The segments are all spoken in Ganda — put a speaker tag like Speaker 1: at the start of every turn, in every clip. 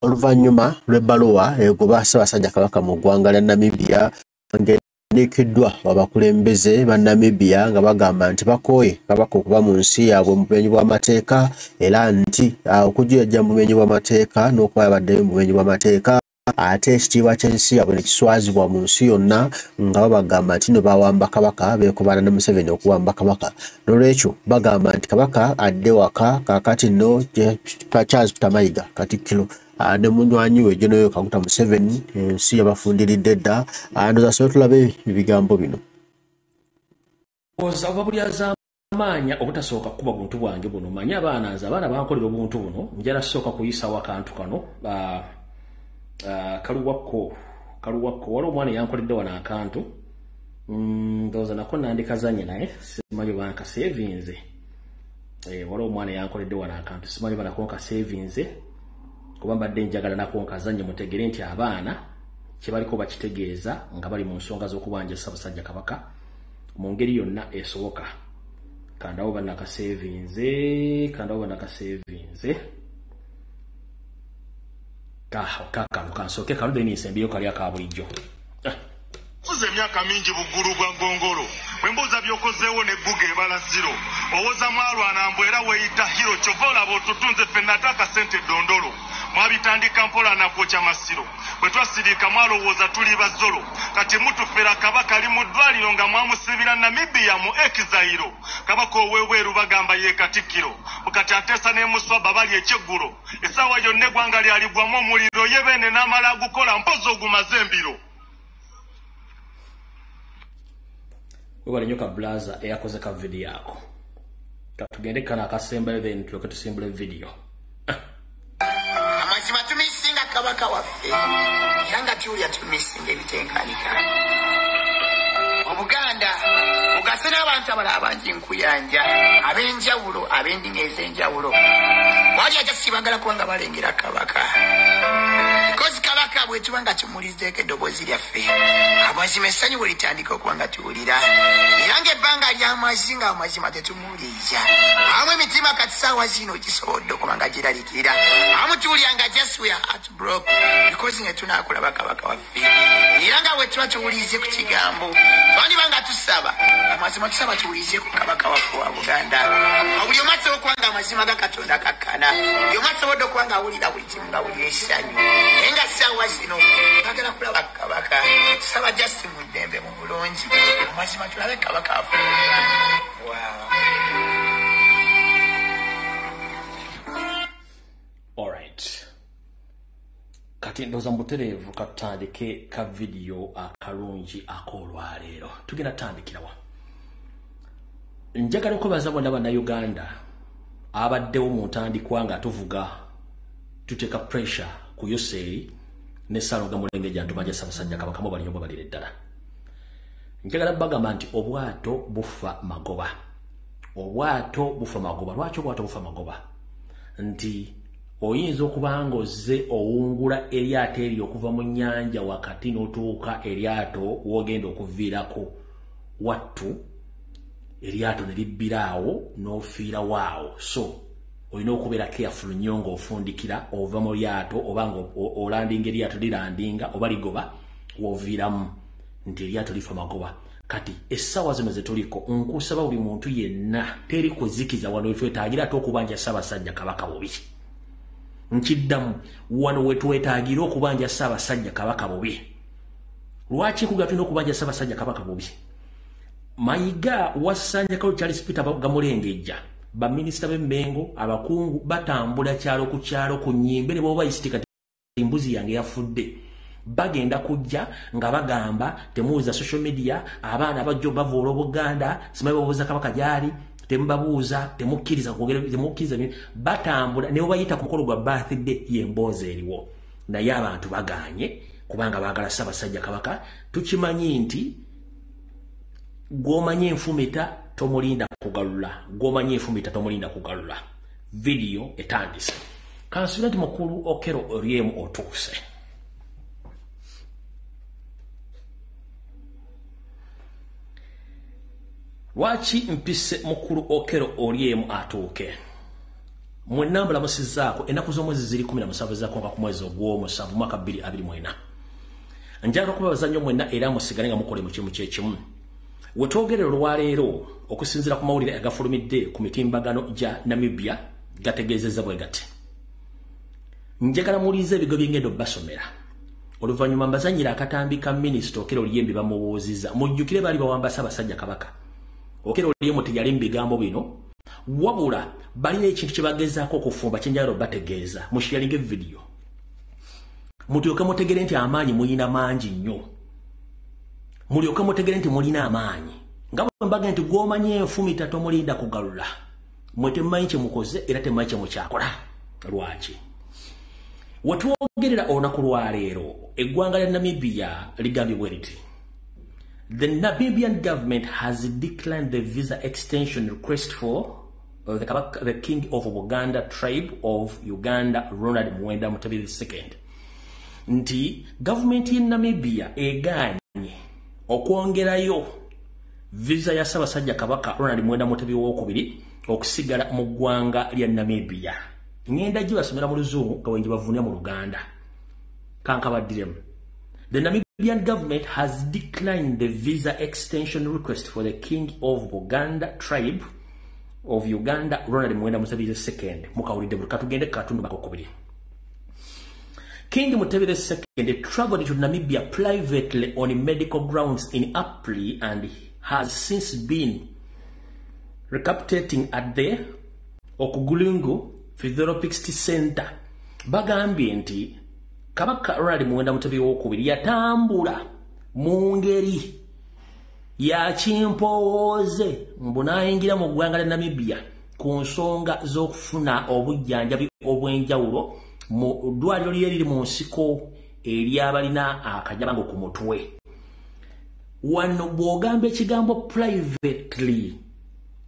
Speaker 1: Oluvannyuma lw'ebbaluwa egoba Ssaabasajja Kabaka mu ggwanga lya Namibia ng'ewandiikiddwa abakulembeze ba Namibia nga bagamba nti bakooye Kabaka okuba mu nsi yaabwe mu bumenyi bw'amateeka, era nti okugiyajja mu bumenyi bw'amateeka n'okuba yabaddeyo mu bumenyi bw'amateeka, ate ekitiibwa ky'ensi yaabwe ne kiswazibwa mu nsi yonna nga babagamba nti no bawamba Kabaka, beekobaana ne Museveni okuwamba Kabaka. N'olwekyo bagamba nti Kabaka adde waka. Kaakati nno Charles Peter Mayiga Katikkiro ne munywanyi we General Kaguta Museveni ensi yabafundiridde dda. Ndowooza sobe tulabe ebigambo bino.
Speaker 2: Oba buli azaamaanya obutasooka kukuba buntu bwange buno, manyi abaana nze abaana bankolera obuntu buno, njala sooka kuyisawo akantu kano kaluwakko waliwo omwana yankoledde wano akantu, ndowooza nako nandikazanye naye simanyi oba nkasevinze. Waliwo omwana yankoledde wano akantu, simanyi oba nako nkasevinze, kuba mbadde njagala nako nkazanye mutegere nti abaana kyebaliko bakitegeeza nga bali mu nsonga z'okubanja Ssaabasajja Kabaka mu ngeri yonna esoboka. Kandawo bannakasevinze, kandawo bannakasevinze kakano kansooke kano then nsembyeyo kali aka bulijjo.
Speaker 3: Fuze emyaka mingi buggulu bwa ggongolo, bwe mbuuza by'okozeewo n'egguga ebala zero, owoza mwalwana mbu era weeyita hero, kyova olaba otutunze ffenna ate akasente ddondolo. Mwabitandika mpola nakwokya masiro, bwe twasirika mwalowooza tuli bazolo, kati mutufera Kabaka ali mu ddwaliro nga mwamusibira Namibia mu exile. Kabaka ow'ebweru bagamba ye Katikkiro, kati ateesa ne Muswaba bali ekyeggulo, essaawa yonna eggwanga lyaligwamu omuliro, ye beene n'amala agukola mpozi ogumaze embiro.
Speaker 2: Webale nnyo ka blaza eyakoze ka vidiyo ako. Katugende kano akasembayo then tulyoke tusimbule vidiyo.
Speaker 4: Amazima tumisinga Kabaka waffe, era nga tuwulira tumisinga ebitenkanika. Obuganda bugase n'abantu abalala abangi nkuyanja, ab'enjawulo, ab'endimi ez'enjawulo. Wali ajja sibagala kubanga balengera Kabaka. Because Kabaka bwe tuba nga tumuwulirizeeko eddoboozi lyaffe, amazima essanyu bwe litandika okuba nga tuwulira. Era ng'ebbanga ly'amazi nga amazima tetumuwuliriza. Awamu emitima kati ssaawa zino gisobodde okuba nga giraliikirira. Awamu tuwulira nga just we are heart broke because ne tunaakulaba Kabaka waffe. Era nga bwe tuba tuwulirize ku kigambo, twandiba nga tusaba amazima, tusaba tuwulirize ku Kabaka waffe wa Buganda. Buli omu asobola okuba nga amazima ga Katonda kakkana, buli omu asobodde okuba nga awulira buli kimu nga awulira essanyu. Naye nga ssaawa zino twagala kulaba Kabaka, tusaba just mu ddembe mu bulungi, amazima tulabe Kabaka waffe. Wow.
Speaker 2: Alright. Kati ndowooza mu butereevu katutandike ka vidiyo akalungi ak'olwaleero. Tugenda tutandikirawa. Njagala okwebaza bonna Bannayuganda abaddewo mu ntandikwa nga tuvuga tuteeka pressure ku Yoseri ne Ssalongo Mulengejja ntubanja Ssaabasajja Kabaka mubalire mubalire ddala. Njagala bagamba nti obwato bufa magoba. Obwato bufa magoba. Lwaki obwato bufa magoba? Nti oyinza okuba ng'ozze owungula eryato eryo okuva mu nnyanja wakati n'otuuka eryato w'ogenda okuviirako wattu, eryato ne libbira awo n'ofiirawo awo. So olina okubeera careful nnyo ng'ofundikira ova mu lyato oba ng'olandinga eryato lilandinga oba ligoba w'oviiramu nti eryato lifa magoba. Kati essaawa zino ze tuliko nkusaba buli muntu yenna teri kuzikiza wano wetwetaagira ate okubanja Ssaabasajja Kabaka bubi. Nkiddamu, wano wetwetaagira okubanja Ssaabasajja Kabaka bubi. Lwaki kuga tulina okubanja Ssaabasajja Kabaka bubi? Mayiga wassanjako Charles Peter Gamulengejja, baminisita b'Emmengo, abakungu batambula kyalo ku kyalo ku nnyimbe ne bw'oba isitika embuzi yange yafudde. Bagenda kujja nga bagamba temuwuliza social media, abaana bajjo bavoola Obuganda, simanyi babuuza Kabaka gy'ali, temubabuuza, temukkiriza kwogera, temukkiriza. Batambula ne bayita ku mukolo gwa birthday y'emboozi eriwo. Naye abantu bagaanye kubanga baagala Ssaabasajja Kabaka. Tukimanyi nti gw'omanyi enfumita tomulinda kugalula, gw'omanyi enfumita tomulinda kugalula. Vidiyo etandise. Kansuubira nti mukulu Okello Oryem otuuse. Lwaki mpise mukulu Okello Oryem atuuke? Mwenna mbalamusizzaako. Ennaku z'omwezi ziri 17 zakonka ku mwezi ogw'omusanvu mwaka 2024. Njagala okubabaza nnyo mwenna era musigale nga mukole mu kimu kyekimu. Wetwogerera olwaleero, okusinziira ku mawulire agafulumidde ku mitimbagano gya Namibia, gategeezezza bwe gati. Njagala muwulirize ebigo by'engendo basomera. Oluvannyuma mbazannyira akatambi ka Minisita Okello Oryem bamubuuzizza. Mujjukire baali bawamba Ssaabasajja Kabaka. Okello Oryem teyali mu bigambo bino, wabula balina ekintu kye bagezaako okufumba kye njagala obategeeza. Musharinge vidiyo, mulyoke mutegere nti amaanyi muyina mangi nnyo, mulyoke mutegere nti mulina amaanyi. Nga bwe mbaga nti gw'omanyi enfumita tomulinda kugalula. Mwe temumanyi kye mukoze era temumanyi kye mukyakola. Lwaki? Wetwogerera olunaku lwaleero, eggwanga lya Namibia ligambye bwe riti: "The Namibian government has declined the visa extension request for the King of Buganda tribe of Uganda, Ronald Muwenda Mutebi II." Nti gavumenti ye Namibia egaanye okwongerayo visa ya Ssaabasajja Kabaka Ronald Muwenda Mutebi owokubiri okusigala mu ggwanga lya Namibia. Ngenda gibasomera mu Luzungu nga wengi bavunira mu Luganda. Kankabaddiremu. The Namibian government has declined the visa extension request for the King of Buganda tribe of Uganda, Ronald Muwenda Mutebi II. Mukawulidde buli katugende katundu bakokubiri. King Mutebi II traveled to Namibia privately on medical grounds in April and has since been recuperating at the Okugulingu Physiotherapist Center. Bagambye nti Kabaka Ronald Muwenda Mutebi owokubiri yatambula mu ngeri ya kimpowooze mbu n'ayingira mu ggwanga lya Namibia ku nsonga z'okufuna obujjanjabi obw'enjawulo mu ddwaliro lye eriri mu nsiko eryabalina akajabango ku mutwe. Wano bw'ogamba ekigambo "privately",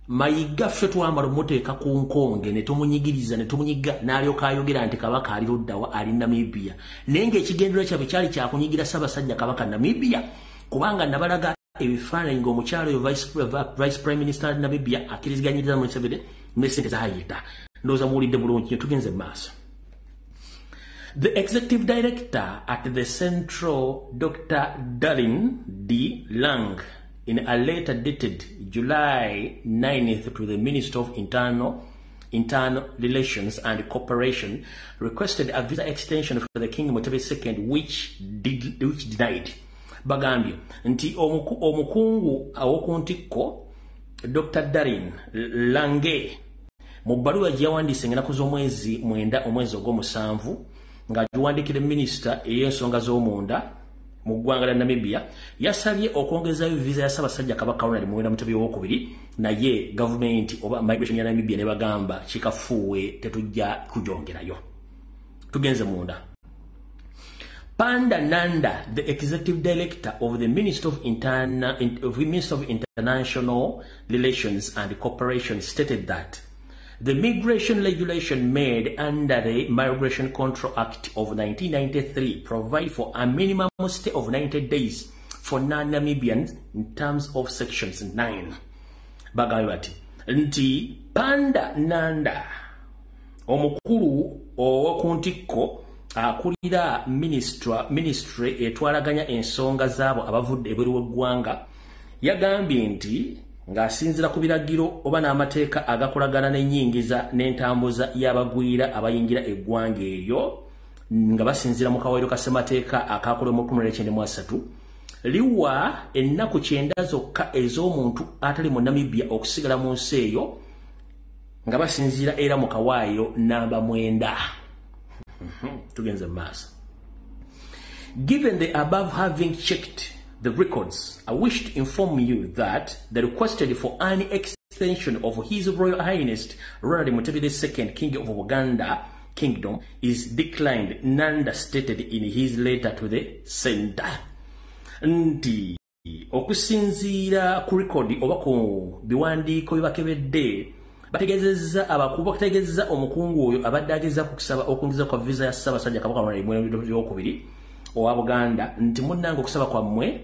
Speaker 2: Mayiga ffe twamala omuteeka ku nkonge ne tumunyigiriza ne tumunyiga, n'alyoka ayogera nti Kabaka ali luddawa, ali Namibia, naye ng'ekigendererwa kyabwe kyali kyakunyigira Ssaabasajja Kabaka Namibia, kubanga nabalaga ebifaananyi ng'omukyalo oyo vice prime minister Namibia akkiriziganyiriza mu Museveni ne sente zayita. Ndowooza muwulidde bulungi. Tugenze mu maaso. The executive director at the Central, Dr. Darlin D. Lang, in a letter dated July 9th to the Minister of Internal Relations and Cooperation, requested a visa extension for the King Mutebi II, which denied. Bagambye nti omukungu aw'oku ntikko Dr. Darin Lange mu bbaluwa gye yawandiise ennaku z'omwezi 9 omwezi ogw'omusanvu ng'agiwandiikira minisita ey'ensonga z'omunda mu ggwanga lya Namibia, yasabye okwongezayo visa ya Ssaabasajja Kabaka Ronald Muwenda Mutebi owokubiri, naye gavumenti oba migration ya Namibia ne bagamba kikafuuwe, tetujja kugyongerayo. Tugenze munda. Panda Nanda, the executive director of the Minister of International Relations and Cooperation, stated that the migration regulation made under the Migration Control Act of 1993 provide for a minimum stay of 90 days for non-Namibians in terms of sections 9. Bagambye bati nti Panda Nanda, omukulu ow'oku ntikko akulira ministry etwalaganya ensonga zaabo abavudde ebweru w'eggwanga, yagambye nti ng'asinziira ku biragiro oba n'amateeka agakolagana n'ennyingiza n'entambuza y'abagwira abayingira eggwanga eryo, nga basinziira mu kawairo ka ssemateeka akakolebwa mu 1993, liwa ennaku 90 zokka ez'omuntu atali mu Namibia okusigala mu nsi eyo, nga basinziira era mu kawaayiro namba 9. Tugenze mu maaso. "Given the above, having checked the records, I wish to inform you that the requested for an extension of His Royal Highness Ronald Mutebi II, King of Buganda Kingdom, is declined," Nanda stated in his letter to the center. Nti okusinziira ku rekodi oba ku biwandiiko bye bakebedde, bategeezezza abakuba bategeezezza omukungu oyo abadde agezaako okusaba okwongeza kwa visa ya Ssaabasajja Kabaka Ronald Muwenda owokubiri owa Buganda nti munnange, okusaba kwammwe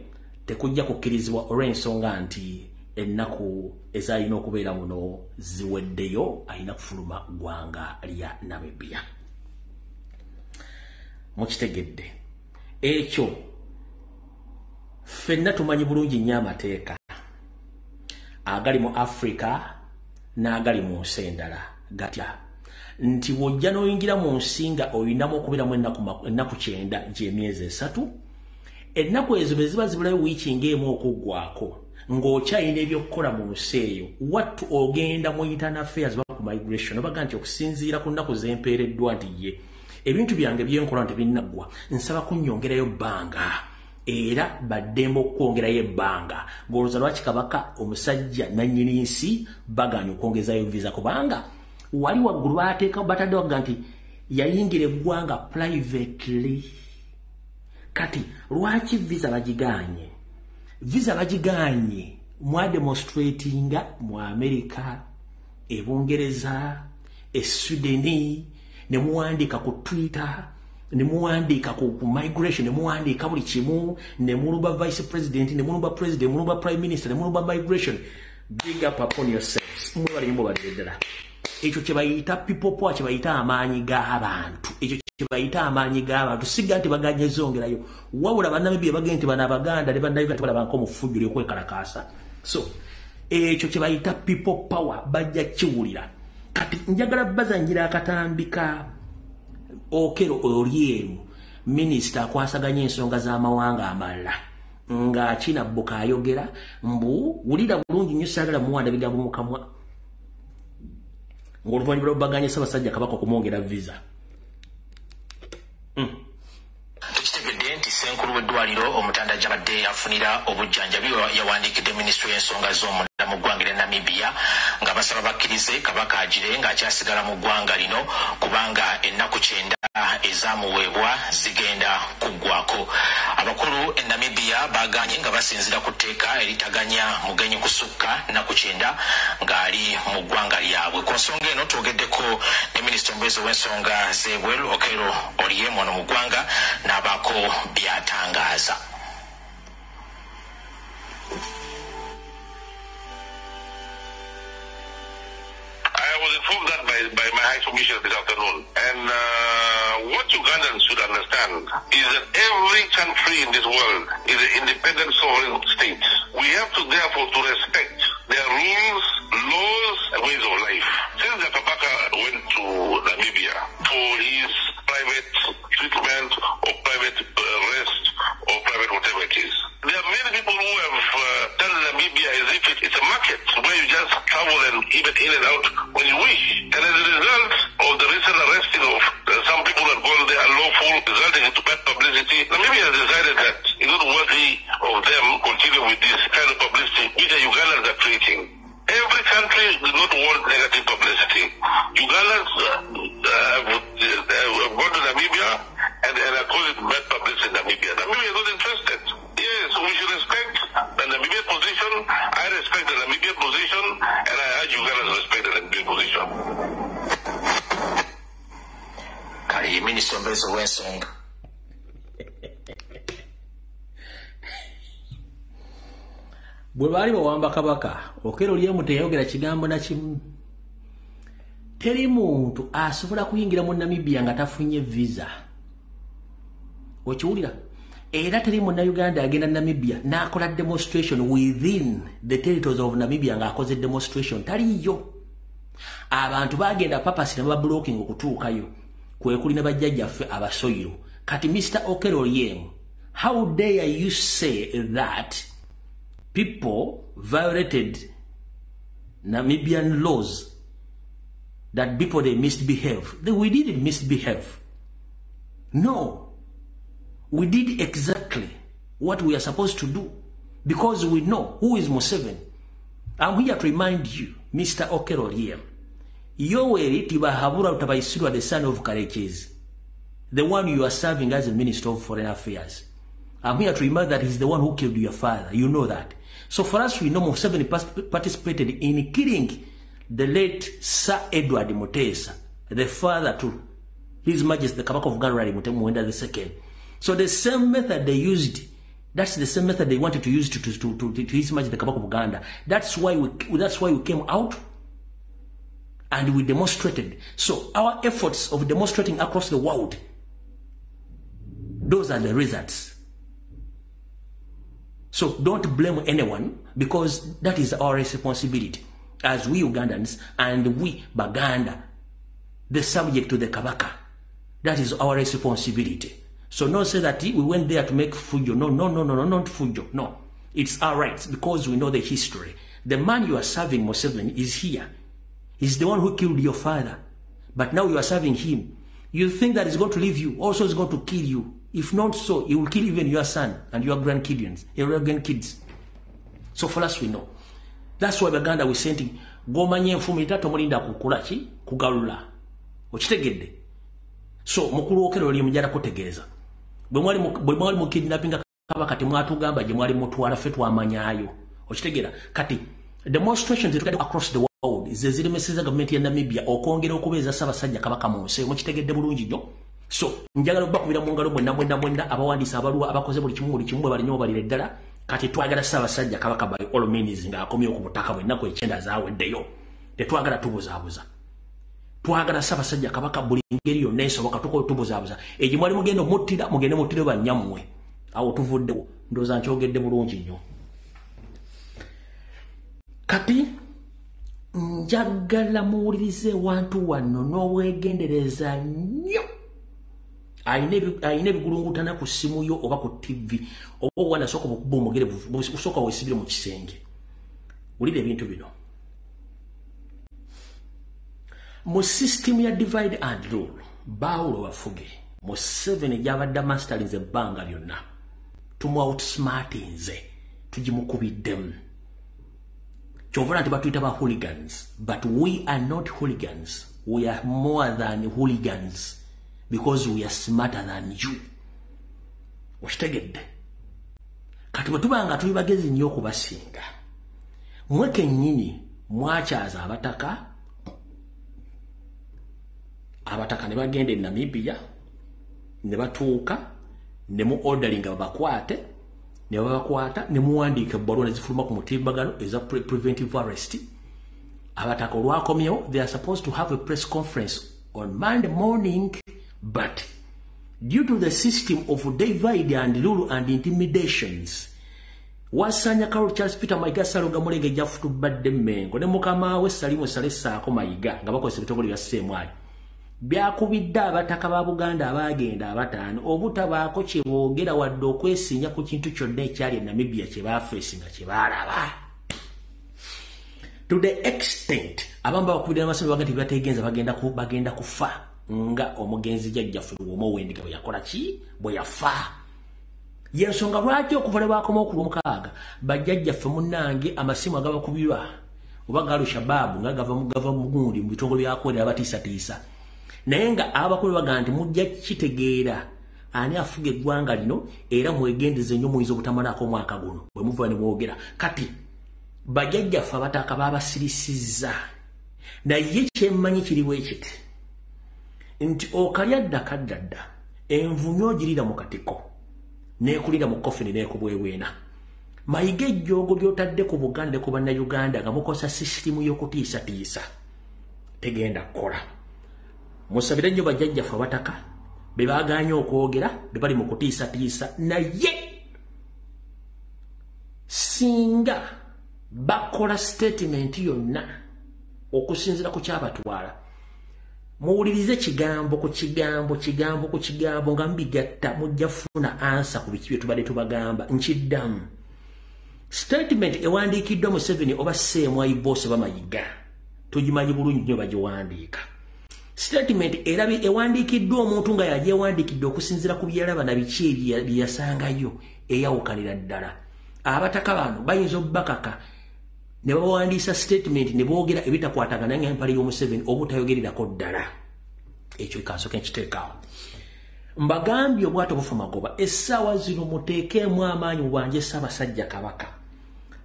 Speaker 2: tekujja kukkirizibwa olw'ensonga nti Ennaku ezalina okubeera muno ziweddeyo, alina kufuluma ggwanga lya Namibia. Mukitegedde ekyo? Ffenna tumanyi bulungi nnyo amateeka agali mu Africa n'agali mu nsi endala gatya nti bw'ojja n'oyingira mu nsi nga oyinamu okubeeramu ennaku 90, gy'emyezi 3. Ennaku ezo bwe ziba zibulayo wiiki ng'emu okuggwako, ng'okyalina ebyokukola mu nsi eyo, wattu ogenda mu internal affairs ba ku migration, obaga nti okusinziira ku nnaku zempeereddwa nti ye ebintu byange byenkola nti binnaggwa, nsaba kunnyongerayo bbanga. Era baddembe okwongerayo ebbanga. Ng'olowooza lwaki Kabaka omusajja nannyini nsi bagaanye okwongezayo visa? Kubanga wali waggulu bateeka batadde waga nti yayingira eggwanga privately. Kati lwaki visa bagigaanye? Visa bagigaanye mwademonstratinga mu America, e Bungereza, e Sweden, ne muwandiika ku Twitter, ne muwandiika ku migration, ne muwandiika buli kimu, ne mulumba vice president, ne mulumba president, ne mulumba prime minister, ne mulumba migration. Big up upon yourselves, mwebale, mwebalire ddala. Ekyo kye bayita people power, kye bayita amaanyi g'abantu. Ekyo kye bayita amaanyi g'abantu. Siga nti baganye zongerayo, wabula Bannamibia bagenda nti bano Abaganda ne Bannayuganda tebalaba nk'omufujjo ly'okwekalakaasa. So ekyo kye bayita people power, bajja kiwulira. Kati njagala bazangira akatambi ka Okello Oryem, minisita akwasaganya ensonga z'amawanga amalala, nga kinabbuka ayogera mbu wulira bulungi nnyo, saagala muwanda bigambo mu kamwa, ng'oluvannyuma lw'obaganye Ssaabasajja Kabaka okumwongera visa.
Speaker 5: Tukitegedde nti ssenkulu w'eddwaliro Omutanda gy'abadde afunira obujjanjabi yawandiikidde minisitule y'ensonga z'omunda mu ggwanga erya Namibia nga basaba bakkirize Kabaka agire ng'akyasigala mu ggwanga lino, kubanga ennaku 90 ezamuweebwa zigenda kuggwako. Abakulu e Namibia baganye nga basinziira ku tteeka eritaganya mugenyi kusukka nnaku 90 ng'ali mu ggwanga lyabwe. Ku nsonga eno twogeddeko ne minisita omubeezi ow'ensonga z'ebweru Okello Oryem ono mu ggwanga, n'abaako by'atangaaza.
Speaker 3: I was informed that by my High Commissioner this afternoon. And what Ugandans should understand is that every country in this world is an independent sovereign state. We have to therefore to respect their rules, laws, and ways of life. Since the Kabaka went to Namibia for his private treatment or private rest or private whatever it is, there are many people who have done Namibia as if it's a market where you just travel and even in and out when you wish. And as a result of the recent arresting of some people that gone there unlawful, resulting into bad publicity, Namibia has decided that it's not worthy of them continue with this kind of publicity which the Ugandans are creating. Every country does not want negative publicity. Ugandans have gone to Namibia and are causing bad publicity in Namibia. Namibia is not interested. Yes, we should respect the Namibian position. I respect the Namibian position, and I urge Ugandans to respect the Namibian position.
Speaker 5: Kale minisita omubeezi ow'ensonga
Speaker 2: Bwe baali bawamba Kabaka, Okello Oryem teyayogera kigambo na kimu. Teri muntu asobola kuyingira mu Namibia nga tafunye visa, okiwulira? Era teri Munnayuganda agenda Namibia n'akola demonstration within the territories of Namibia ng'akoze demonstration, taliyo. Abantu bagenda purpose ne bablocking okutuukayo, kwe kuli ne bajjajjaffe Abasoyiro. Kati Mr Okello Oryem, how dare you say that people violated Namibian laws, that people, they misbehave? We didn't misbehave. No, we did exactly what we are supposed to do because we know who is Museveni. I'm here to remind you, Mr. Okello Oryem, Yoweri Tibuhaburwa Rutabayisirwa, the son of Karekezi, the one you are serving as a Minister of Foreign Affairs. I'm here to remind that he's the one who killed your father. You know that. So for us, we know Museveni participated in killing the late Sir Edward Mutesa, the father to His Majesty the Kabaka of Uganda, Mwenda II. So the same method they used, That's the same method they wanted to use to His Majesty the Kabaka of Buganda. That's why we came out and we demonstrated. So our efforts of demonstrating across the world, those are the results. So don't blame anyone, because that is our responsibility as we Ugandans and we Baganda, the subject to the Kabaka. That is our responsibility. So don't say that we went there to make fujo. No, no, no, no, no, not fujo. No. It's our rights because we know the history. The man you are serving, Museveni, is here. He's the one who killed your father. But now you are serving him. You think that he's going to leave you. Also, he's going to kill you. If not so, he will kill even your son and your grandkids. Your grandkids. So for us, we know. That's why Baganda we sent him. Gomanye nfumita tomulinda kukula ki kugalula. Okitegedde. So mukulu okero oli mujala kutegeeza. Bwe mwali mu kidnapping Kabaka kati mwatugamba gye mwali mutwala ffe twamanyaayo. Okitegeera. Kati demonstrations across the world ze ziremeseza gavumenti ya Namibia okwongera okubeeza Ssaabasajja Kabaka mu nsi. Mukitegedde bulungi nnyo. So njagala okubakubira mu ngalo mwenna mwenna mwenna abawandiisa abaluwa abakoze buli kimu bwe balinyo balire ddala. Kati twagala Ssaabasajja Kabaka by all means ng'akomyewo ku butaka bwe ennaku 9 zaaweddeyo. Tetwagala tubuzaabuza. Twagala Ssaabasajja Kabaka buli ngeri yonna esoboka tukola tubuzaabuza. Egyo mwali mugenda omuttira, mugende muttire bannyammwe. Awo tuvuddewo. Ndowooza nkyogedde bulungi nnyo. Kati njagala muwulirize wantu wano n'obwegendereza nnyo. Ayina ebigulungutana ku ssimu yo oba ku TV oba obwana sooka bukuba omugere usooka weesibire mu kisenge. Wulira ebintu bino. Mu system ya divide and rule, baawulo bafuge. Museveni gy'abadde masterinze ebbanga lyonna. Tumu outsmartinze, tugimukubiddemu. Kyova nti batuyita ba hooligans, but we are not hooligans. We are more than hooligans because we are smarter than you. Okitegedde. Kati bwe tuba nga tuli bagezi nnyo okubasinga, mmwe kennyini mwakyaza abataka, abataka ne bagenda e Namibia, ne batuuka, ne mu orderinga babakwate, ne babakwata, ne muwandiika ebbaluwa ne zifuluma ku mutimbagano eza preventive arrest. Abataka olwakomyewo, they are supposed to have a press conference on Monday morning, but due to the system of divide and rule and intimidations, wasanya Karol Charles Peter Mayiga Saloga Mulenge jafutubadde Mmengo ne mukama we Salimu Saleh Ssaako Mayiga nga bakozesa ebitongole bya CMI byakubidde abataka ba Buganda abaagenda abataano obutabaako kye boogera wadde okwesinya ku kintu kyonna ekyali e Namibia kye baafeesinga kye baalaba. To the extent abamu babakubidde n'amasimu baga nti bategenza bagenda kufa nga omugenzi jjajjaffe Luwoma Owendiga bwe yakola ki bwe yafa. Yensonga lwaki okuva lwe baakoma ku Lwomukaaga bajjajjaffe munnange amasimu agabakubirwa oba ga Al-Shabaab nga gava mu gundi mu bitongole byakolera abatiisatiisa. Naye nga abakulu bagamba nti mujja kitegeera ani afuga eggwanga lino era mwegendeze nnyo muyinza obutamalako omwaka guno bwe muva ne mwogera. Kati bajjajjaffe abataka baabasirisizza, naye kyemmanyi kiri bwe kiti nti okalya dda kadda dda envunyu ogirira mu katiko n'ekulira mu kofini n'ekubwebwena. Mayiga ejjoogo ly'otadde ku Buganda ku Bannayuganda nga mukozesa sisitimu y'okutiisatiisa tegenda kukola. Musabire nnyo bajjajjaffe abataka be baagaanye okwogera be bali mu kutiisatiisa, naye singa bakola statement yonna okusinziira ku kyabatwala, muwulirize kigambo ku kigambo kigambo ku kigambo nga mubigatta mujja kufuna ansa ku biki bye tubadde tubagamba. Nkiddamu, statement ewandiikiddwa Museveni oba CMI boss oba Mayiga tugimanyi bulungi nnyo bagiwandiika. Statement era ewandiikiddwa omuntu nga yagyewandiikidde okusinziira ku byalaba na biki bye yasangayo eyawukanira ddala. Abataka bano bayinza obbakaka ne bawandiisa statement ne boogera ebitakwatagana n'empale y'Omuseveni obutayogererako ddala. Ekyo kansooke nkiteekaawo. Mbagambye obwato bufa magoba, essaawa zino muteekeemu amaanyi mubanje Ssaabasajja Kabaka.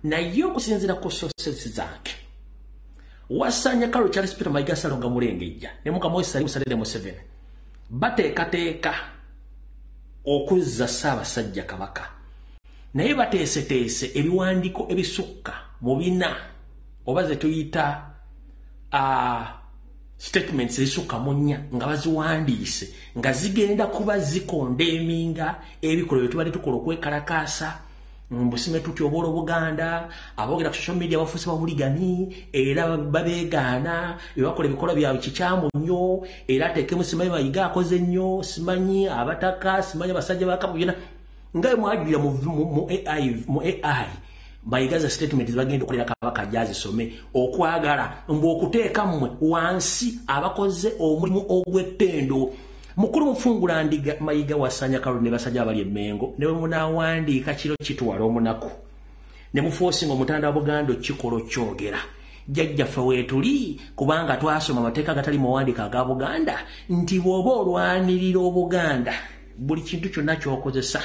Speaker 2: Naye okusinziira ku sources zange, wasanya Karol Charles Peter Mayiga Ssalonga Mulengejja ne mukama we Salimu Saleh Museveni bateekateeka okuzza Ssaabasajja Kabaka. Naye bateeseteese ebiwandiiko ebisukka mu bina oba ze tuyita statements ezisukka mu nnya nga baziwandiise nga zigenda kuba zikondeminga ebikolwa bye tubadde tukola okwekalakaasa mbusime tutyo obwola Obuganda aboogera ku social media bafuuse babuligani era babeegaana ebakola ebikolwa byabwe kikyamu nnyo era ateekemu simanyi Mayiga akoze nnyo simanyi abataka simanyi abasajja ba Kabaka byonna nga mwajulira mu AI Mayiga za statement zibagenda okukolera Kabaka gyazisome okwagala mbu okuteeka mmwe wansi abakoze omulimu ogw'ettendo. Mukulu mufungula ndiga Mayiga wasanya Karoli ne basajja abali emmengo ne bwe munaawandiika kiro kitwala omunaku ne mufoosinga omutanda wa Buganda okukikola okyogera. Jjajjaffe weetuli kubanga twasoma amateeka agatali muwandiika aga Buganda nti bw'oba olwanirira Obuganda buli kintu kyonna ky'okozesa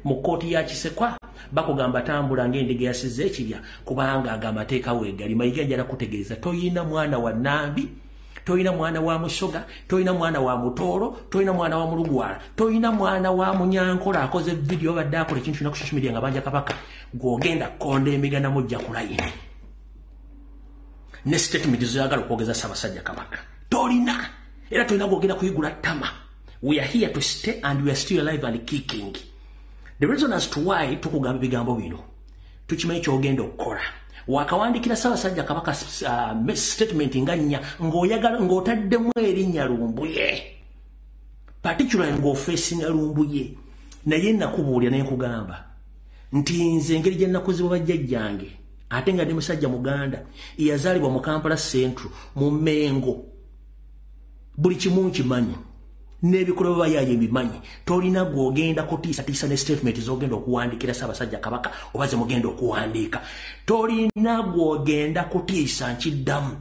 Speaker 2: mu kkooti ya Kisekwa bakugamba tambula ng'endiga yasizza ekibya kubanga aga amateeka weegali. Mayiga njala kutegeeza toyina mwana wa Nambi, toyina mwana wa Musoga, toyina mwana wa Mutooro, toyina mwana wa Mulugwala, toyina mwana wa Munyankola akoze vidiyo badde akola ekintu kyonna ku social media nga banja Kabaka gw'ogenda kukonda emigana mujja ku layini ne statement zoyagala okwogeza Ssaabasajja Kabaka tolina, era tolina gw'ogenda kuyigula ttama. We are here to stay and we are still alive and kicking. The reason as to why tukugamba ebigambo bino tukimanyi ky'ogenda okukola. Wakawandikira Ssaabasajja Kabaka statement nga nnya ng'oyagala ng'otaddemu erinnya Lumbuye, particularly ng'ofeesinga Lumbuye. Naye nakubuulira ne nkugamba nti nze engeri gye nakuzibwa bajjajjange ate nga ndi musajja Muganda eyazaalibwa mu Kampala Central mu Mengo, buli kimu nkimanyi n'ebikolwa bayaye mbimanyi. Tolina gw'ogenda kutiisatiisa ne statement z'ogenda okuwandiikira Ssaabasajja Kabaka oba ze mugenda okuwandiika. Tolina gw'ogenda kutiisa, nkiddamu.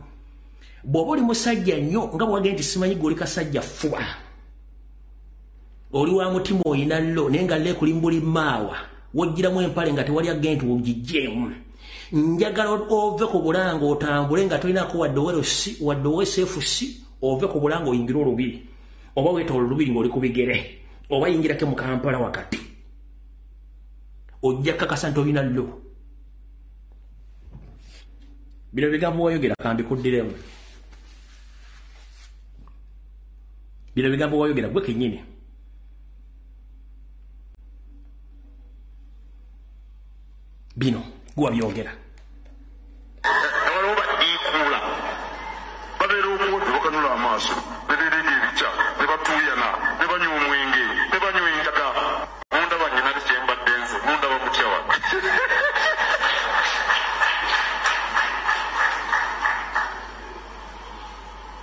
Speaker 2: Bw'oba oli musajja nnyo nga bw'wagenda nti simanyi gw'oli kasajja ffuba, oli wa mutima oyina llo naye nga llo ekuli maawa woggyiramu empale nga tewali agenda nti ogiggyemu. Njagala ove ku Bulanga otambule nga tolinako wadde OLC wadde OSFC, ove ku Bulanga oyingire olubiri oba weetoolo olubiri ng'oli ku bigere oba yingirako mu Kampala wakati, ojja kakasa nti olina llo. Bino bigambo wayogera kambikuddiremu. Bino bigambo wayogera gwe kennyini. Bino gwe wabyogera.
Speaker 3: Waliwo badiikuula babeera okwodde bakanula amaaso ne beerega ebikya ne batuuyana ne banywa omwenge ne banywa enjaga. Mundaba nnyina kyembadde nze mundaba mutya wa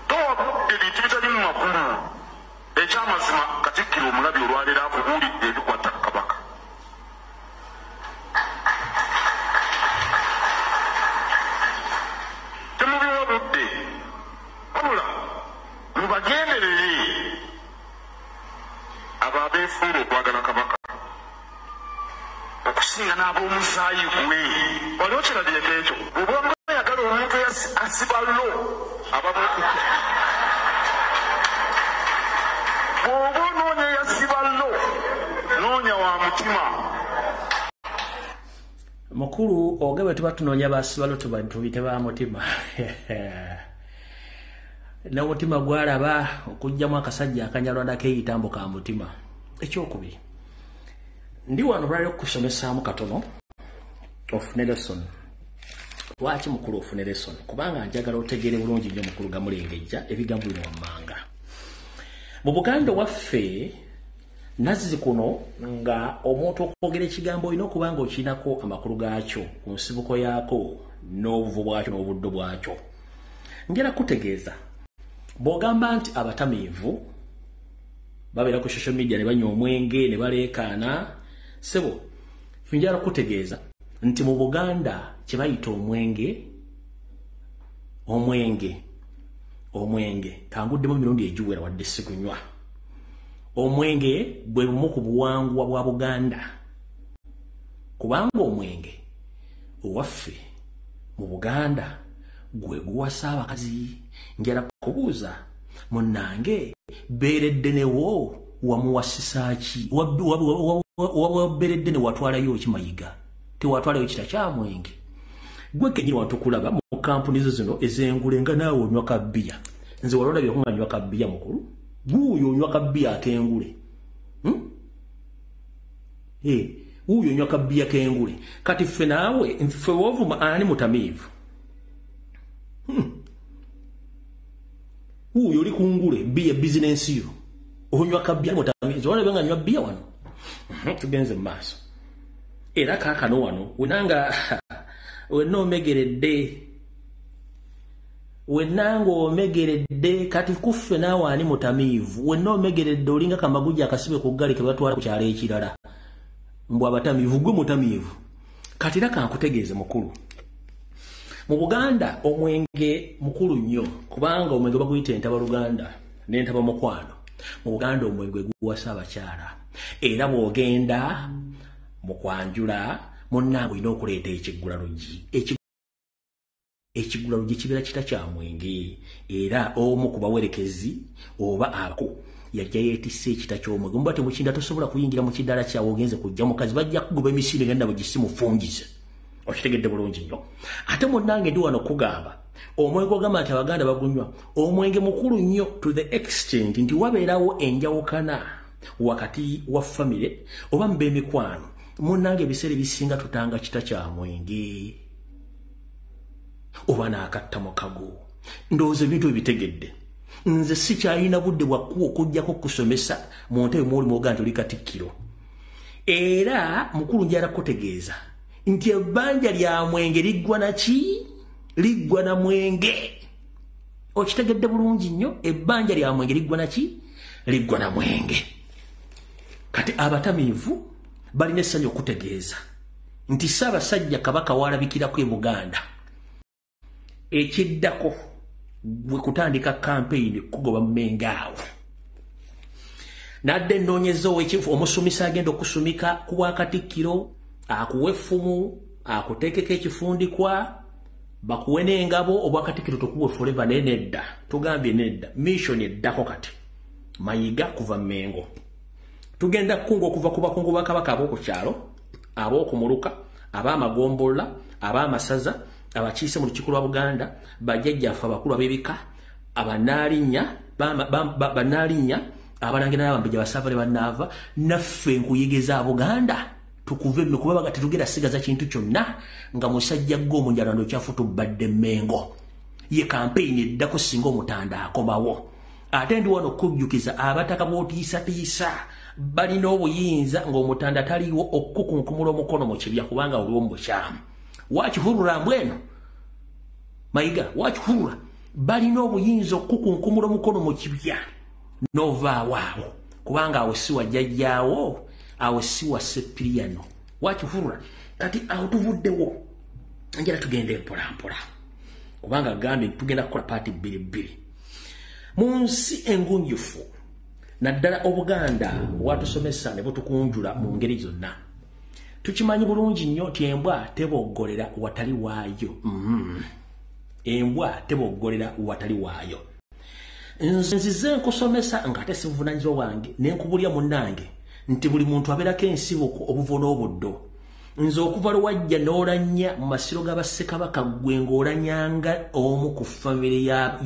Speaker 3: towa ebintu bitalimu makulu. Ekyamazima Katikkiro omulabi olwaleero akubuulidde ebikwata ku Kabaka. Temubiwa budde wabula mubagenderere abo abeefuula okwagala Kabaka okusinga n'ab'omusaayi gwe. Wali okirabyeko ekyo? Bw'oba oyagala omuntu asiba llo bw'oba onoonya eyasiba llo noonya wa mutima.
Speaker 2: Mukulu ogabe tuba tunoonya basiba llo tubite ba mutima. N'omutima gwalaba okuggyamu akasajja akanyalwanda keeyitambo ka mutima. Ekyokubiri, ndi wano olwali okusomesaamu katono ofune lesson. Lwaki mukulu ofune lesson? Kubanga njagala otegeere bulungi nnyo mukulu Gamulengejja ebigambo bino wammanga. Mu Buganda waffe nazzi kuno nga omuntu okwogera ekigambo olina okuba nga okirinako amakulu gaakyo ku nsibuko yaako n'obuvu bwakyo n'obuddo bwakyo. Njagala kutegeeza bw'ogamba nti abatamiivu babeera ku social media ne banywa omwenge ne baleekaana, ssebo njagala kutegeeza nti mu Buganda kye bayita omwenge omwenge kanguddemu emirundi egiwera wadde sikunywa. Omwenge bwe bumu ku buwangwa bwa Buganda, kubanga omwenge owaffe mu Buganda gwe guwasa abakazi. Njagala kubuuza munnange beeredde newo wamuwasisa ki? Waberedde ne watwalayo ki Mayiga? Tewatwalayo kita kya mwenge. Gwe kenyini watukulaba mu kampuni zo zino ez'engule nga naawe onywa kabbiya. Nze walolabye nga nywa kabbiya mukulu. Guuyo onywa kabbiya ak'engule. Wuuyo onywa kabbiya k'engule. Kati ffe naawe, ffe wovuma ani mutamiivu? Wuuyo oli ku ngule, bbiya bizinensi yo. Onywa kabbiya mutamiivu. Walabye nga nywa bbiya wano. Tugenze mu maaso. Era kaakano wano, wenanga wenna omegeredde. Wenanga omegeredde kati kuffe naawe ani mutamiivu? Wenna omegeredde olinga kamagujja akasibe ku ggaali ke batwala ku kyalo ekirala. Mbw abatamiivu, gwe mutamiivu. Kati era kankutegeeze mukulu. Mu Buganda omwenge mukulu nnyo kubanga omwenge baguyita entaba Luganda n'entaba mukwano. Mu Buganda omwenge guwasa abakyala. Era bw'ogenda mu kwanjula munnange olina okuleeta ekiggulaluggi. Ekiggulaluggi kibeera kita kya mwenge era omu ku bawerekezi oba ako yajja yeetisse ekita ky'omwenge. Muba temukinda tosobola kuyingira mu kidaala kyawe ogenze kujja mukazi bajja kukuba emisinde nga nabo gisimufungize. Okitegedde bulungi nnyo. Ate munnange ndi wano kugamba omwenge ogamba nti Abaganda bagunywa, omwenge mukulu nnyo to the extent nti wabeerawo enjawukana wakati wa famire oba mu b'emikwano. Munnange ebiseera ebisinga tutanga kita kya mwenge oba n'akatta mukago. Ndowooza ebintu ebitegedde. Nze sikyalina budde bwakkuwa okuggyako okusomesa mu ntebe mw'oli mw'ogaa nti oli Katikkiro. Era mukulu njagala kukutegeeza nti ebbanja lya mwenge liggwa na ki? Liggwa na mwenge. Okitegedde bulungi nnyo, ebbanja lya mwenge liggwa na ki? Liggwa na mwenge. Kati abatamiivu balina essanyu okutegeeza nti Ssaabasajja Kabaka w'alabikirako e Buganda ekiddako gwe kutandika kampeyini kugoba Mmengo awo. Nadde ennoonyeza ow'ekifo omusumisa agenda okusumika ku bwakatikkiro, akuwa effumu, akuteekeko ekifundikwa, bakuwe n'engabo, obwakatikkiro tokuwe forever naye nedda. Tugambye nedda. Mission eddako kati. Mayiga kuva Mmengo. Tugenda kukunga okuva ku bakungu ba Kabaka ab'oku kyalo, ab'okumuluka, ab'amagombolola, ab'amasaza, abakiise mu Lukiiko lwa Buganda, bajjajjaffe abakulu ab'ebika, abanaalinnya, abalangira n'abambejja basaava ne bannaava, naffe nkuyigeza Buganda tukuve kuba tetugenda sigaza kintu kyonna nga musajja gwe omunyarwanda okyafu tubbadde Mmengo. Ye kampeyini eddako singa omutanda akomawo. Ate ndi wano okujjukiza abataka b'otiisatiisa balina obuyinza ng'omutanda taliiwo okukunkumula omukono mu kibya kubanga oliwo mu bukyamu. Wakihurura mbweno Mayiga, wakihurura balina obuyinza okukunkumula omukono mu kibya n'ovaawo awo kubanga awo si wa jjajjaawo, awo si wa Ssepiriyano. Wakihurura kati awo tuvuddewo, njala tugende mpola mpola kubanga gambye tugenda kukola paati bbiri bbiri. Mu nsi engunjufu naddala Obuganda watusomesa ne butukunjula mu ngeri zonna. Tukimanyi bulungi nnyo nti embwa teboggolera watali waayo. Embwa teboggolera watali waayo. Nze nzize nkusomesa nga ate sibuvunaanyizibwa bwange ne nkubulya munnange nti buli muntu abeerako ensibuko obuvo n'obuddo. Nze okuva lwe wajja n'olanya mu masiro ga Bassekabaka ggwe ng'olanyanga omu ku famire ya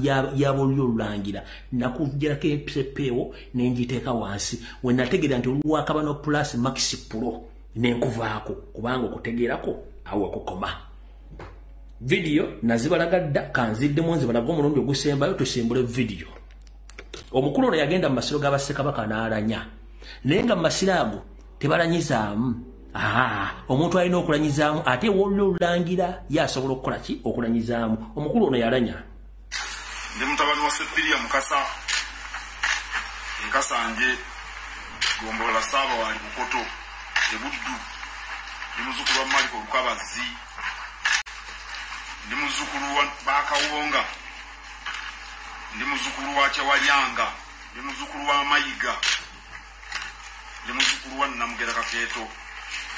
Speaker 2: Bulyo Olulangira, nakuggyirako empeewo ne ngiteeka wansi we nategeera nti olwakabano plus max pro ne nkuvaako kubanga okutegeerako awo kukoma. Vidiyo nazibalaga dda, kanziddemu nzibalaga omulundi ogusembayo tusimbule vidiyo. Omukulu ono yagenda mu masiro ga Bassekabaka n'alanya, naye nga mu masiro ago tebalanyizaamu. Omuntu alina okulanyizaamu ate w'olyo olulangira ye asobola okukola ki? Okulanyizaamu. Omukulu ono yalanya.
Speaker 3: Ndi mutabani wa Ssepiriya Mukasa, Nkasanje, Gombolola Ssaabawaali Bukoto, e Buddu. Ndi muzzukulu wa Maliko Lukabazzi. Ndi muzzukulu wa Bakawonga. Ndi muzzukulu wa Kyewalyanga. Ndi muzzukulu wa Mayiga. Ndi muzzukulu wa Namugera Kakeeto.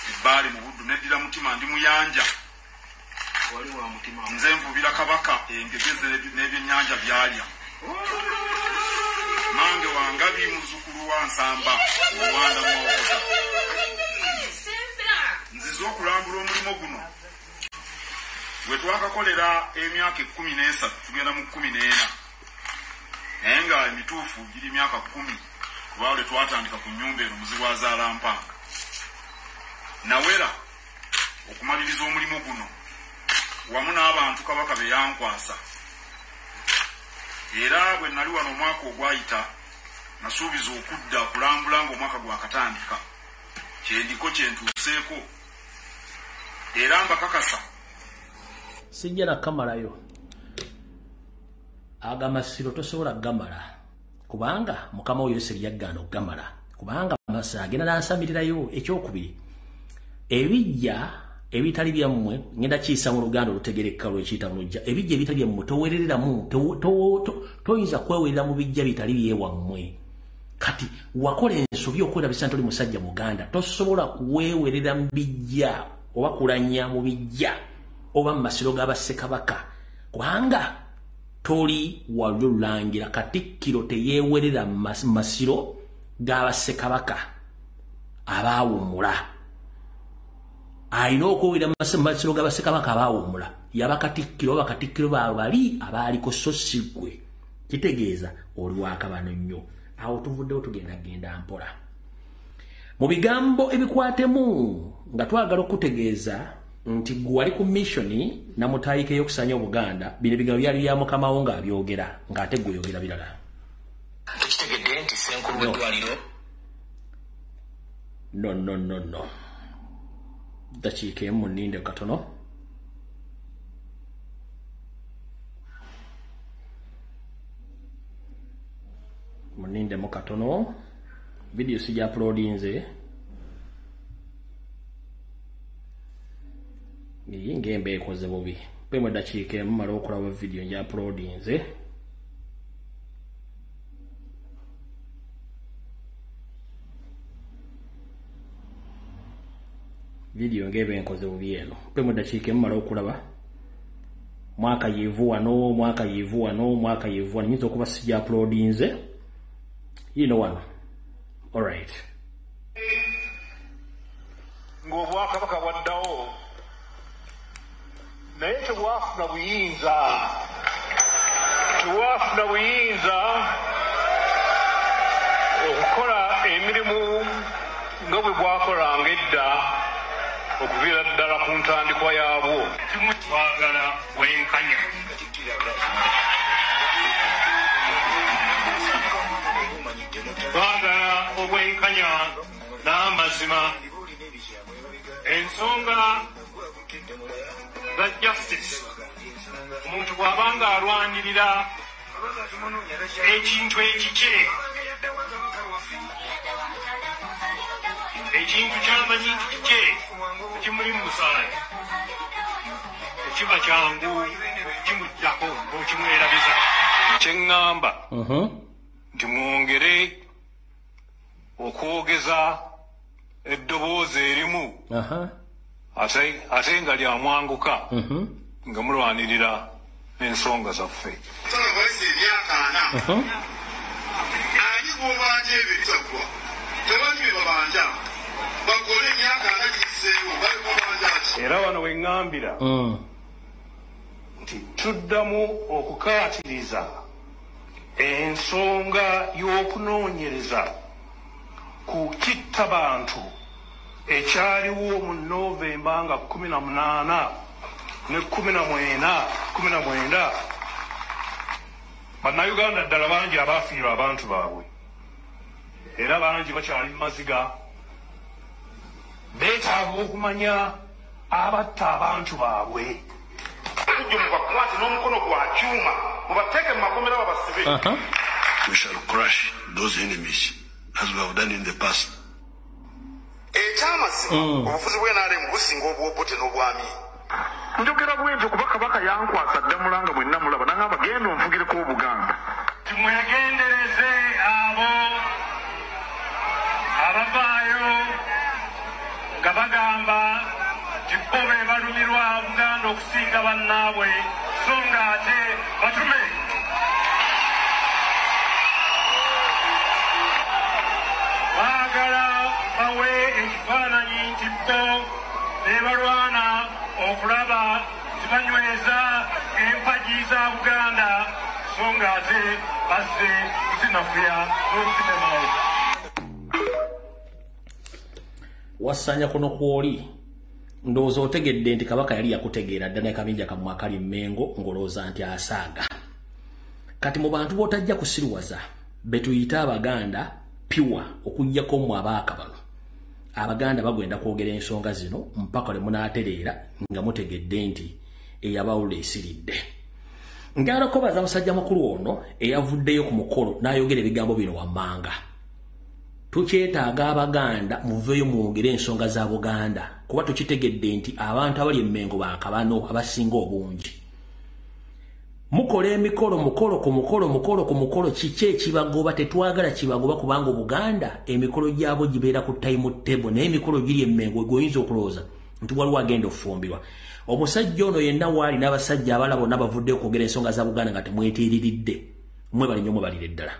Speaker 3: Ebbaali mu Buddu neddira mutima ndi muyanja. Nze nvubira Kabaka engege n'ebyennyanja byalya. Mange wangabi muzzukulu wa Nsamba, Owanda Mwawokoza. Twakakolera emyaka 13 tugenda mu 14 naye nga emituufu giri myaka 10 kuba lwe twatandika ku nnyumba eno Muzibu azaala mpanga. Nawera okumaliriza omulimu guno wamu n'abantu Kabaka be yankwasa. Era bwe nali wano omwaka ogwayita nasuubiza okudda kulambula ng'omwaka gwakatandika, kyendiko kyentuuseeko era mbakakasa
Speaker 2: sijja nakamalayo. Agamasiro tosobola gamala kubanga mukama wo Yoseri yagaana okugamala kubanga masa agenda n'asamirirayo. Ekyokubiri, ebijja ebitali byammwe ngenda kiyisa mu Luganda olutegereka lwekiyita mu lujja. Ebijja ebitali byammwe towerereramu, toyinza kwewerera mu bijja bitali byewammwe. Kati wakola ensobi okwerabisa nti oli musajja Muganda, tosobola kuwewerera mu bijja oba kulanya mu bijja oba mu masiro g'abassekabaka kubanga toli walulangira. Katikkiro teyeewerera mu masiro g'abassekabaka abaawummula. Alina okwewera mu masiro g'abassekabaka abaawummula yaba katikkiro oba katikkiro baabali abaaliko, so si ggwe. Kitegeeza oli wakabano nnyo. Awo tuvuddewo tugenda genda mpola mu bigambo ebikwatemu nga twagala okutegeeza nti gwe wali ku missioni namutayika ey'okusanya Obuganda. Bino ebigambo byali bya mukama wo ng'abyogera ng'ate gwe oyogera birala.
Speaker 5: Tukitegedde nti ssenkulu w'eddwaliro
Speaker 2: no no no no dakiika emu nninde katono. Munindemu katono, vidiyo sijja uploadinze ngembe ekoze bubi. Mpemu eddakiika emu mala okulaba vidiyo nja uploadinze. Vidiyo ngebe enkoze bubi eno. Mpemu eddakiika emu mala okulaba. Mwaka yivu wano, mwaka yivu wano, mwaka yivu wano. Nyinza okuba sijja uploadinze. You know wano. All right.
Speaker 6: Ng'obwakabaka bwaddawo naye tebwafuna buyinza, tebwafuna buyinza okukola emirimu nga bwe bwakolanga edda okuviira ddala ku ntandikwa yaabwo.
Speaker 3: Twagala bwenkanya. Twagala obwenkanya n'amazima. Ensonga za justice, omuntu bw'abanga alwanirira ekintu ekikye, ekintu ky'amanyi nti kikye ekimuli mu musaayi, tekiba kyangu kimuggyako n'okimwerabiza.
Speaker 6: Kye ŋŋamba nti mwongere okwogeza eddoboozi erimu ate nga lyamwanguka nga mulwanirira ensonga zaffe.
Speaker 3: Ani gw'obanja ebyo ebitaggwa? Tewali bye babanja. Bakole emyaka 40 giyiseewo bali kubanja ki?
Speaker 6: Era wano we ŋŋambira nti tuddamu okukaatiriza ensonga y'okunoonyereza ku kittabantu ekyaliwo mu Novemba nga 18 ne 19 19. Bannayuganda ddala bangi abaafiirwa abantu baabwe era bangi bakyali mu maziga, beetaaga okumanya abatta abantu baabwe.
Speaker 3: Mubakwate n'omukono gwa kyuma mubateeke mu makomera babasibe.
Speaker 7: We shall crush those enemies as we have done in the past.
Speaker 3: Ekyamazima obufuzi bw'NRM businga obw'Obote n'obwami.
Speaker 8: Njogera bwentyo kuba Kabaka yankwasa ddamula nga bwe nnamulaba n'angamba genda onfugireko Obuganda.
Speaker 6: Tumwegendereze abo abavaayo nga bagamba nti bo be balumirwa Buganda okusinga bannaabwe, so ng'ate batume. Baagala bawe ekifaananyi nti bo be balwana okulaba nti nti banyweza empagi za Buganda, so ng'ate bazze kuzinafuya n'okuzitemawo.
Speaker 2: Wasanya kuno kwoli ndowooza otegedde nti Kabaka yali yakutegeera dda n'akabinja kammwe akali Mmengo ng'olowooza nti asaaga. Kati mu bantu b'otajja kusiruwaza be tuyita Abaganda piwa okuggyako mmwe abaaka bano. Abaganda bagenda kwogera ensonga zino mpaka lwe munaatereera nga mutegedde nti eyabawula esiridde. Njagala okubaza musajja mukulu ono eyavuddeyo ku mukolo n'ayogera ebigambo bino wammanga. Tukyetaaga Abaganda muveeyo mwogere ensonga za Buganda kuba tukitegedde nti abantu abali Emmengo baakabano abasinga obungi. Mukola emikolo mukolo ku mukolo mukolo ku mukolo, kiki ekibagoba? Tetwagala kibagoba kubanga Obuganda emikolo gyabo gibeera ku time table, naye emikolo giri Emmengo gweoyinza okulowooza nti waliwo agenda okufumbirwa. Omusajja ono yenna waali n'abasajja abalala bonna bavuddeyo okwogera ensonga za Buganda nga temwetiiriridde. Mwebale nnyo, mwebalire ddala.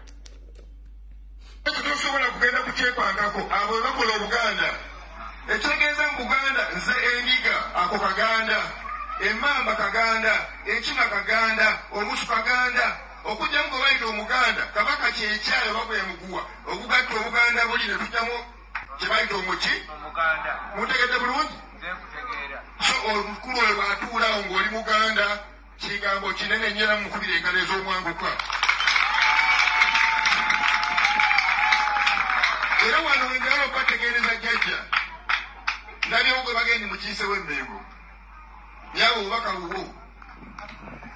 Speaker 9: Tosobola kugenda kukyepangako abo bakola Obuganda. Ekitegeeza mu Buganda nze endiga ako Kaganda, emmamba Kaganda, enkima Kaganda, omusu Kaganda, okugyamu gwe bayita Omuganda. Kabaka kyekyayo oba gwe muguwa ogugatta Obuganda buli ne tujjamu kye bayita omuki. Mutegedde bulungi? So omukulu oyo bw'atuulaawo ng'oli Muganda kigambo kinene nnyo era mukubira engalo ez'omwanguka. Era wano wenjagala okubategeereza jjajja ndabyewo gwe bagenda mukiise w'Emmengo yawe obubaka bubwo.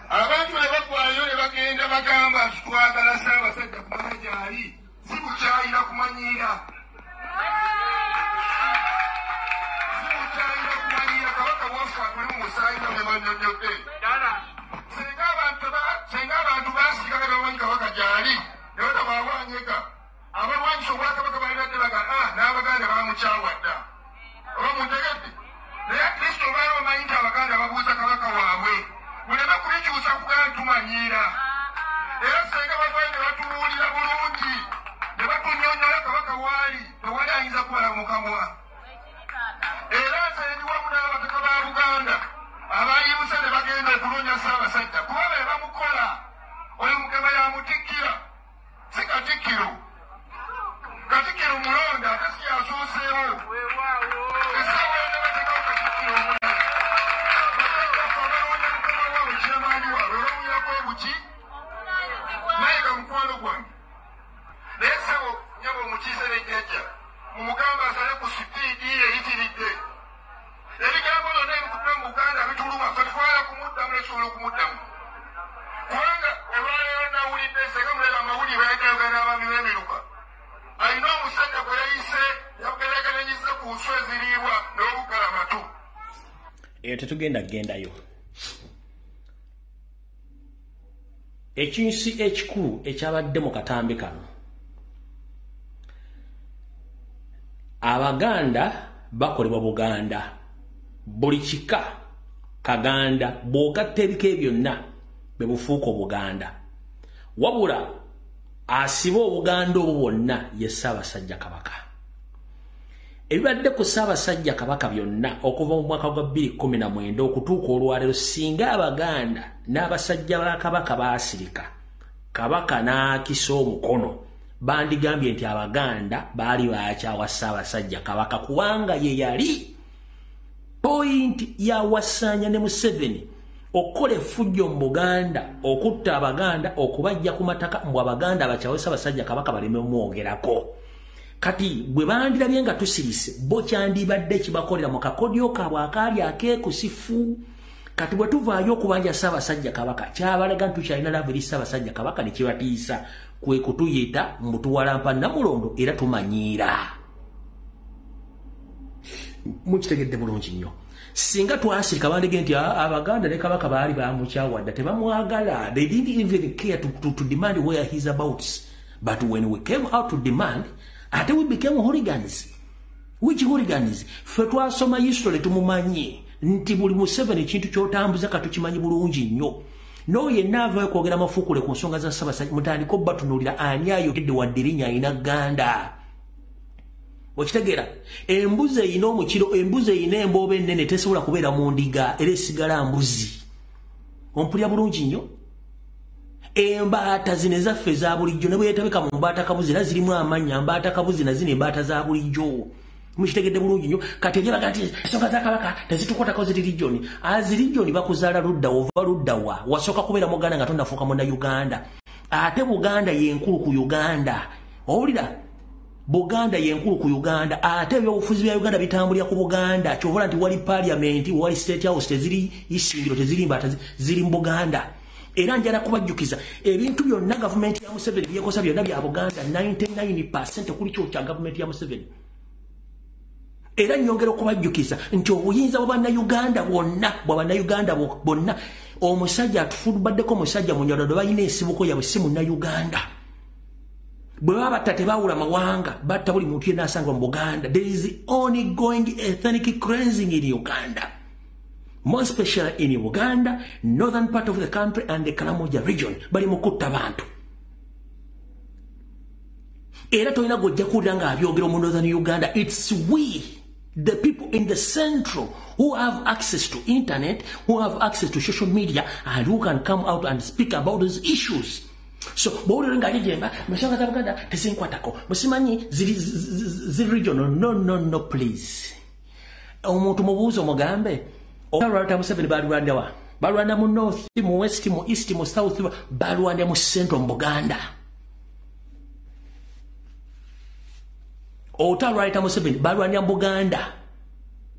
Speaker 9: Abantu ne bagwayo ne bagenda bagamba nti twagala Ssaabasajja kumanya gy'ali, si kukyayira kumanyiira, si kukyayira kumanyiira. Kabaka waffe atuli mu musaayi nga bwe bannyonnyodde. Singa abantu baasiga nga bamanyi Kabaka gy'ali ne batabawanyega, abalwanyisa obwakabaka balibadde bagamba n'Abaganda bamukyawa dda. Oba muntegedde? Naye Kristo baali bamanyi nti Abaganda babuuza Kabaka waabwe, muleme kubikyusa kugamba nti tumanyiira. Era singa bavayo ne batubuulira bulungi ne batunnyonnyola Kabaka waali, tewali ayinza kubala mu kamwa. Era nze ndi wamu n'abataka ba Buganda abayimuse ne bagenda okunoonya Ssaabasajja kuba be bamukola. Oyo Mugema yamutikkira, si Katikkiro. Katikkiro mulonde ate si yasooseewo. Essaawa yonna bateekawo Katikkiro omulala. Bakajjaffe abalonda mukama waabwe kyamaanyi waabwe olw'obuyako obuki nayiga mukwano gwange. Naye ssebo nnyabo omukiise ne jjajja mumugamba asale ku sipiidi eyitiridde. Ebigambo byonna ebikutte mu Buganda bituluma, ffe twala kumuddamu netusobola okumuddamu. Kubanga olwaleero nawulidde senga mulaba amawulire bayagayogera n'abaami b'emiruka. Alina omusajja gwe yayise yageraageranyizza ku nswa eziriibwa n'obugalamatu.
Speaker 2: Eyo tetugenda kugendayo. Ekinsi ekikulu ekyabadde mu katambi kano, Abaganda bakolebwa Buganda, buli kika Kaganda, bw'ogatta ebika byonna bwe bufuuka Obuganda. Wabula asiba Obuganda obwo bwonna ye Ssaabasajja Kabaka. Ebibadde ku Ssaabasajja Kabaka byonna okuva mu mwaka gwa 2019 okutuuka olwaleero, singa Abaganda n'abasajja ba Kabaka baasirika, Kabaka n'akisa omukono, bandigambye nti Abaganda baali bakyawa Ssaabasajja Kabaka kubanga ye yali point ya Wasanya ne Museveni okukola effujjo mu Buganda, okutta Abaganda, okubajja ku mataka mbu Abaganda bakyawe Ssaabasajja Kabaka baleme omwogerako. Kati bwe bandirabye nga tusirise, bo kyandibadde kibakolera mu kakodyo kaabwe akaali akeekusifu. Kati bwe tuvaayo okubanja Ssaabasajja Kabaka, kyabalaga nti tukyalina love eri Ssaabasajja Kabaka ne kibatiisa kwe kutuyita mutuwalampa Namulondo era tumanyiira. Mukitegedde bulungi nnyo. Singa twasirika bandige nti Abaganda ne Kabaka baali bamukyawa dda, tebamwagala. They didn't even care to demand where he's about. But when we came out to demand, ate we became hooligans. Which hooligans? Ffe twasoma history tumumanyi nti buli Museveni ekintu ky'otambuza katukimanyi bulungi nnyo. N'oyo yenna avaayo kwogera mafuukule ku nsonga za Ssaabasajja, mutandike obbatunuulira ani ayogedde wadde erinnya alina Ganda. Okitegeera? Embuzi eyina omukiro, embuzi eyina embooba ennene tesobola kubeera mu ndiga, era esigala mbuzi. Ompulira bulungi nnyo? Embaata zino ezaffe eza bulijjo ne bwe yeetabika mu mbaata kabuzi era zirimu amannya, mbaata kabuzi na zino embaata za bulijjo. Mukitegedde bulungi nnyo? Kati eri baga nti ensonga za Kabaka tezitukwatako, ziri region. Azi region bakuzaala ludda, ova ludda wa? Wasooka kubeera Muganda nga tonnafuuka Munnayuganda. Ate Buganda yenkulu ku Uganda. Owulira? Buganda yenkulu ku Uganda. Ate ebyobufuzi bya Uganda bitambulira ku Buganda. Ky'ovola nti wali parliament, wali state house, teziri Isingiro, teziri Mbaata, ziri mu Buganda. Era njala kubajjukiza ebintu byonna gavumenti ya Museveni byekosa byonna bya Buganda, 99% kuli kyo kya gavumenti ya Museveni. Era nyongera okubajjukiza nti obuyinza bwa Bannayuganda bwonna, bwa Bannayuganda bonna, omusajja atufubaddeko omusajja Munyarwanda balina ensibuko yaabwe si Munnayuganda. Bwe baba batta tebaawula mawanga, batta buli muntu yenna asangwa mu Buganda. There is ongoing ethnic cleansing in Uganda. More especially in Uganda, northern part of the country and the Karamoja region. Bali mu kutta bantu. Era tolina gw'ojja kuwulira ng'abyogera mu northern Uganda. It's we, the people in the central, who have access to internet, who have access to social media, and who can come out and speak about these issues. So, bw'owulira ng'ajejemba, ensonga za Buganda tezinkwatako, musimanyi ziri regional. No, no, no, please. Omuntu mubuuze omugambe, olwalta Museveni balwanira wa? Balwanira mu north, mu west, mu east, mu south, balwanira mu central mu Buganda. Olutalo lwaleta Museveni balwanira mu Buganda.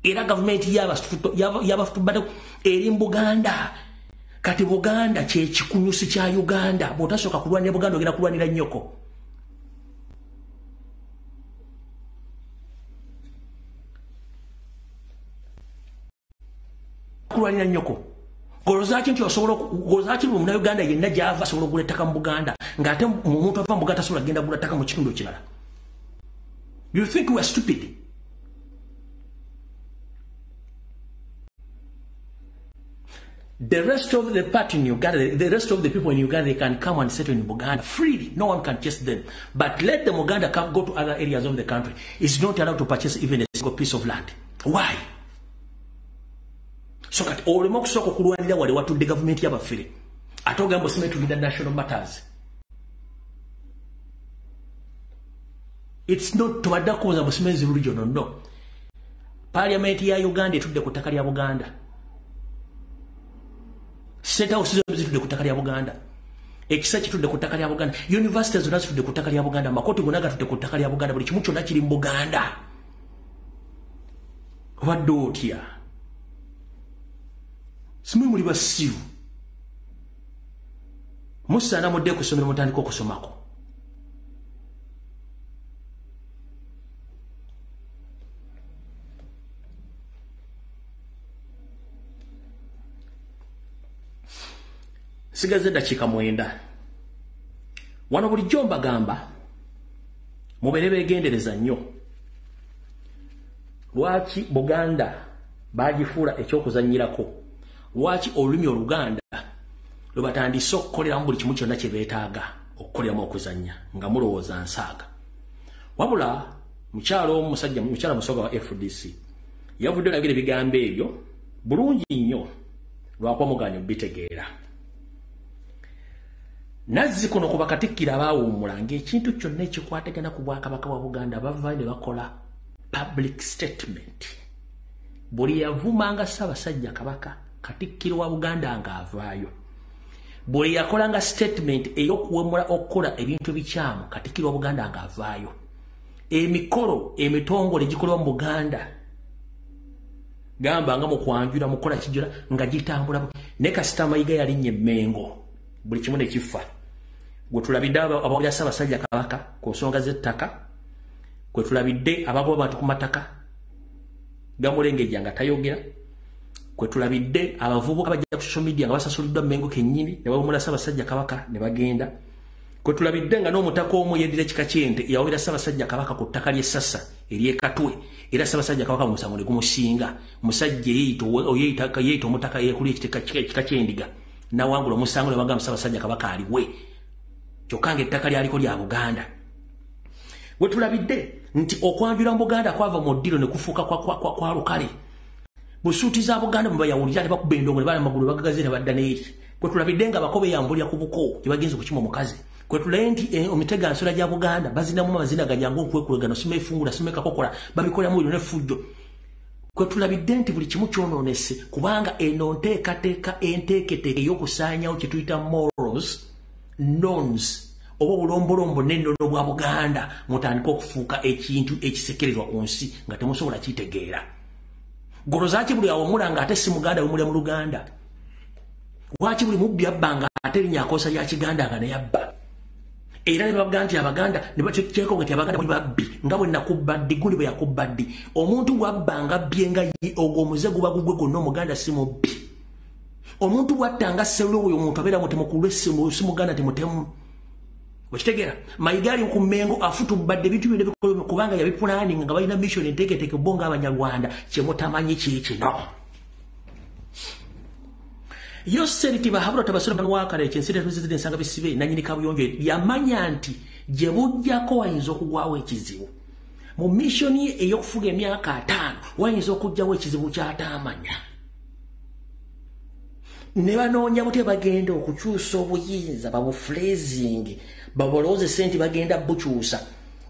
Speaker 2: Era gavumenti y'abafutubaddeko eri mu Buganda. Kati Buganda kye kikunyusi kya Uganda. Bw'otasooka kulwanira Buganda ogenda kulwanira nnyoko. Kulwanira nnyoko. Golozaki nti osobola, golozaki buli Munnayuganda yenna gy'ava asobola okugula ettaka mu Buganda, ng'ate omuntu ava mu Buganda tasobola kugenda kugula ttaka mu kitundu ekirala. You think we are stupid? The rest of the party in Uganda, the rest of the people in Uganda, they can come and settle in Buganda freely. No one can chase them. But let the Muganda come, go to other areas of the country. It's not allowed to purchase even a single piece of land. Why? So kati olema okusooka okulwanira wali watudde gavumenti y'abafere. Ate ogamba osimanyi tulina national matters. It's not tubadde kubuuza musimanyi ziri regional, no. Parliament ya Uganda etudde ku ttaka lya Buganda. State house zitudde ku ttaka lya Buganda. Ekisa kitudde ku ttaka lya Buganda. University zonna zitudde ku ttaka lya Buganda. Amakooti gonna gatudde ku ttaka lya Buganda. Buli kimu kyonna kiri mu Buganda. Obadde otya? Simwe muli basiru. Musaana mudde ku ssomero mutandike okusomako. Sigaze eddakiika 9. Wano bulijjo mbagamba mubeere beegendereza nnyo. Lwaki Buganda baagifuula ekyokuzannyirako? Lwaki olulimi Oluganda lwe batandise okukoleramu buli kimu kyonna kye beetaaga okukoleramu okuzannya nga mulowooza nsaaga? Wabula mukyalo omu musajja, mukyala Musoga wa FDC yavudde olagira ebigambo ebyo bulungi nnyo lwakuba mugaanyi obitegeera. Nazzi kuno ku bakatikkiro abaawummula ng'ekintu kyonna ekikwatagana ku bwakabaka bwa Buganda bavaayo ne bakola public statement. Buli yavumanga Ssaabasajja Kabaka, katikkiro wa Buganda ng'avaayo. Buli yakolanga statement ey'okuwemula okukola ebintu ebikyamu, katikkiro wa Buganda ng'avaayo. Emikolo emitongole egikolebwa mu Buganda, gamba nga mu kwanjula, mu kukola kijula, nga gitambula. Ne kasita Mayiga yalinnya Emmengo, buli kimu ne kifa. Gwe tulabidde abawulira Ssaabasajja Kabaka ku nsonga z'ettaka, gwe tulabidde abagoba abantu ku mataka gamulengejja nga tayogera, kwe tulabidde abavubuka bajja ku social media nga basasuliddwa Mmengo kennyini ne bawumula Ssaabasajja Kabaka ne bagenda, kwe tulabidde nga n'omutaka omu yeddira ekika ky'ente yawulira Ssaabasajja Kabaka ku ttaka ly'essasa ery'e Katwe, era Ssaabasajja Kabaka musango ne gumusinga. Musajja yeeyita omutaka yeekuli ekika ky'endiga nawangula omusango ne bagamba Ssaabasajja Kabaka aliwe, kyokka ng'ettaka lyaliko lya Buganda. Wetulabidde nti okwanjula mu Buganda kwava mu ddiro ne kufuuka kwa lukale. Busuuti za Buganda mwe bayawulira ne bakuba endongo ne bala amagulu bagagaze ne badda n'eri. Kwetulabidde nga abakobe yambulira ku buko gye bagenze okukima omukazi. Kwetulaye nti omitega nsolo gya Buganda bazinamu amazina gajangu okwekwegano sima efungula sima ekakokola babikoleramu bino n'effujjo. Kwetulabidde nti buli kimu kyonoonese kubanga eno nteekateeka enteeketeeke ey'okusaanyawo kye tuyita morals, norms, oba obulombolombo n'ennono bwa Buganda mutandike okufuuka ekintu ekisekererwa ku nsi nga temusobola kitegeera. Golozaaki buli awamula nga ate si Muganda wemulya mu Luganda? Lwaki buli mubbi abba nga ate erinnya akozesa lya Kiganda nga neyabba? Era ne bavuga nti Abaganda ne bakyeko nti Abaganda bali babbi nga bwe nakubba ddi gundi bwe yakubba ddi. Omuntu bw'abba nga abbye nga ye ogwo omuze guba gugwe gwonna Omuganda si mubbi. Omuntu bw'atta nga sserulo oyo omuntu abeera mutemu ku lwe si Muganda nti mutemu. Okitegeera? Mayiga ali ku Mmengo afutubbadde ebintu byonna ebikolwa kubanga yabipulaninga nga balina mission enteeketeeke bo ng'Abanyarwanda kye mutamanyi kiikino. Yoseri Tibahabura tabasura wakale ekyensire tuzizide ensanga bisibe nanyini kabuyonjo yamanya nti gye bujjako wayinza okugwawo ekizibu. Mu mission ye ey'okufuga emyaka 5 wayinza okujjawo ekizibu ky'ataamanya. Ne banoonya butya bagenda okukyusa obuyinza babuflezing babalowoozese nti bagenda bukyusa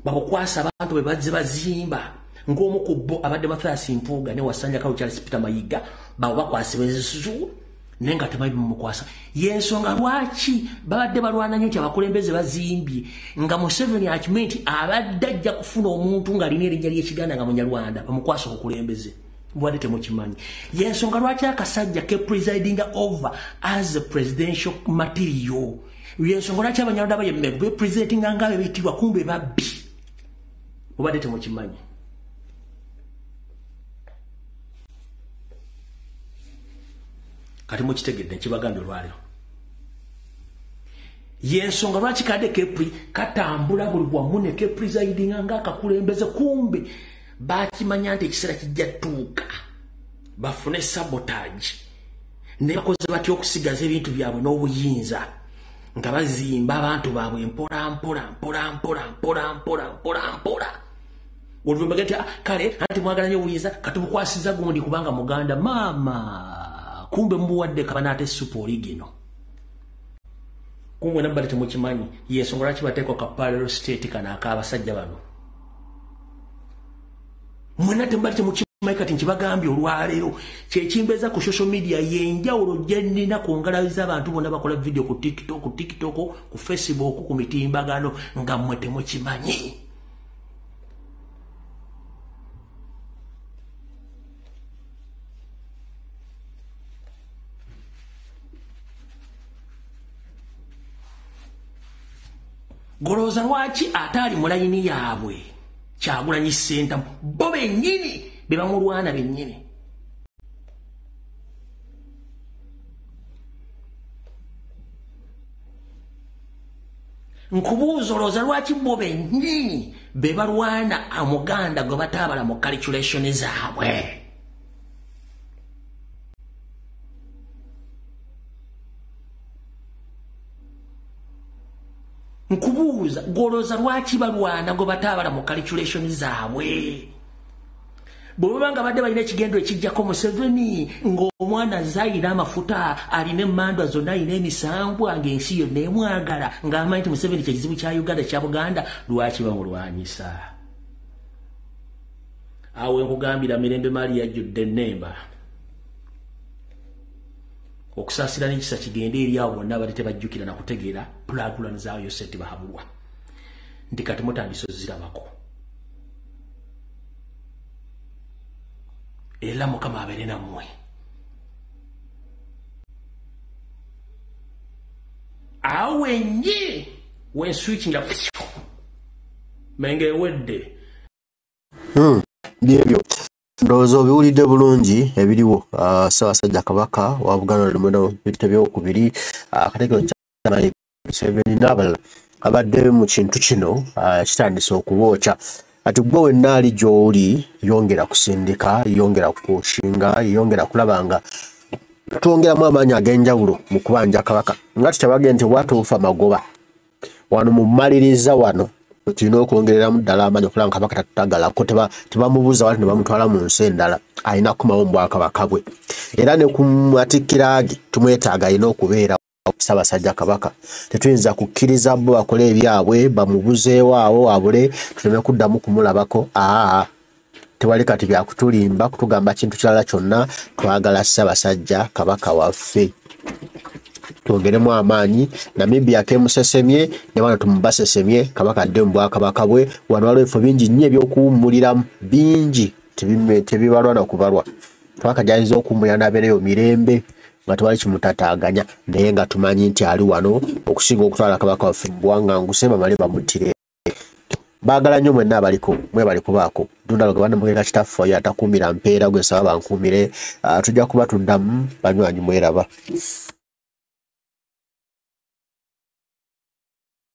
Speaker 2: babukwasa abantu be bazze bazimba ng'omu ku bo abadde Mathias Mpuuga ne Wasanja Kawu Charles Peter Mayiga babo bakwasibwa ensusu naye nga tebamanyi bimukwasa. Y'ensonga lwaki babadde balwana nnyo nti abakulembeze bazimbye nga Museveni akimanyi nti abadde ajja kufuna omuntu ng'alina erinnya ly'Ekiganda nga Munyarwanda bamukwasa obukulembeze. Mubadde temukimanyi. Y'ensonga lwaki akasajja ke presiding over as a presidential material. Y'ensonga lwaki Abanyarwanda bayemmegu be presidinga nga bebitiibwa kumbe babbi. Mubadde temukimanyi. Kati mukitegedde nkibagambye olwaleero. Y'ensonga lwaki kadde kepri katambula buli wamu ne ke presidinga nga akakulembeze kumbe bakimanya nti ekiseera kijja tuuka bafune sabotage ne bakoze batya okusigaza ebintu byabwe n'obuyinza nga bazimba abantu baabwe mpola mpola mpola mpola mpola mpola mpola mpola. Oluvannyuma nti kale anti mwagala nnyo obuyinza katubukwasiza gundi kubanga Muganda maama kumbe mbuwadde kabana ate supu oligino. Kumbe nabali temukimanyi y'ensonga lwaki bateekwa ka parallel state kano ak'abasajja bano. Mwenna tembali temukimanyi kati nkibagambye olwaleero kyekimbeeza ku social media y'enjawulo gye nnina ku ngalabi z'abantu bonna bakola video ku TikTok, ku Facebook, ku mitimbagano nga mmwe temukimanyi. Golowooza lwaki ate ali mu layini yaabwe Kyagulanyi Ssentamu bo bennyini be bamulwana bennyini. Nkubuuza olowooza lwaki bo bennyini be balwana Omuganda gwe bataabala mu calculation zaabwe. Nkubuuza golowooza lwaki balwana gwe bataabala mu calculation zaabwe. Bwe baba nga badde balina ekigendo ekijjako Museveni ng'omwana zayina amafuta alina emmandwa zonna alina emisambwa ng'ensi yonna emwagala ng'amanyi nti Museveni kye kizibu kya Uganda kya Buganda lwaki bamulwanyisa. Awo nkugambira Mirembe Mali yajjudde ennemba. Okusaasira n'ekisa kigende eri abo bonna abadde tebajjukira na kutegeera pulagulani za Yosef Tibahabulwa nti kati mutandise ozirabako. Era Mukama abeere nammwe. Awo wenye wenswitchinga menge ewedde.
Speaker 1: Byebyo. Ndowooza obiwulidde bulungi ebiriwo. Ssaabasajja Kabaka wa Buganda lumwenda bitebyo-okubiri Katikkiro Charles Museveni n'abalala abadde mu kintu kino kitandise okubookya. Ati gwe wenna ali gy'oli yongera kusindika, yongera kushinga, yongera kulaba nga twongeramu amaanyi ag'enjawulo mu kubanja Kabaka. Nga tukyabagambye nti bw'atuufa magoba wano mu mmaliriza wano Tulina okwongereramu ddala amaanyi okulaba nga Kabaka tatutagalako, tebamubuuza wali ne bamutwala mu nsi endala. Alina kukomawo mu bwakabaka bwe, era ne ku matikkira ge tumwetaaga, alina okubeera Ssaabasajja Kabaka. Tetuyinza kukkiriza bo bakole ebyabwe bamubuzeewo awo abule tuleme kuddamu kumulabako. Aa, tewali kati byakutulimba kutugamba kintu kirala kyonna. Twagala Ssaabasajja Kabaka waffe, twongeremu amaanyi. Namibia kemusesemye ne wano tumubasesemye, Kabaka adde mu bwakabaka bwe. Wano waliwo ebifo bingi nnyo ebyokuwummuliramu, bingi tebibalwa na kubalwa. Kabaka gyayinza okuwummulira n'abeereyo mirembe nga tewali kimutataaganya, naye nga tumanyi nti ali wano, okusinga okutwala Kabaka waffe mu buwanganguse bamale bamuttire. Baagala nnyo mwenna abaliko, mwebali kubaako Dundalo gwe banamugeka kitaffe oyo atakuumira mpeera gwe nsaba bankuumire. Tujja kuba tuddamu, banywanyi, mweraba.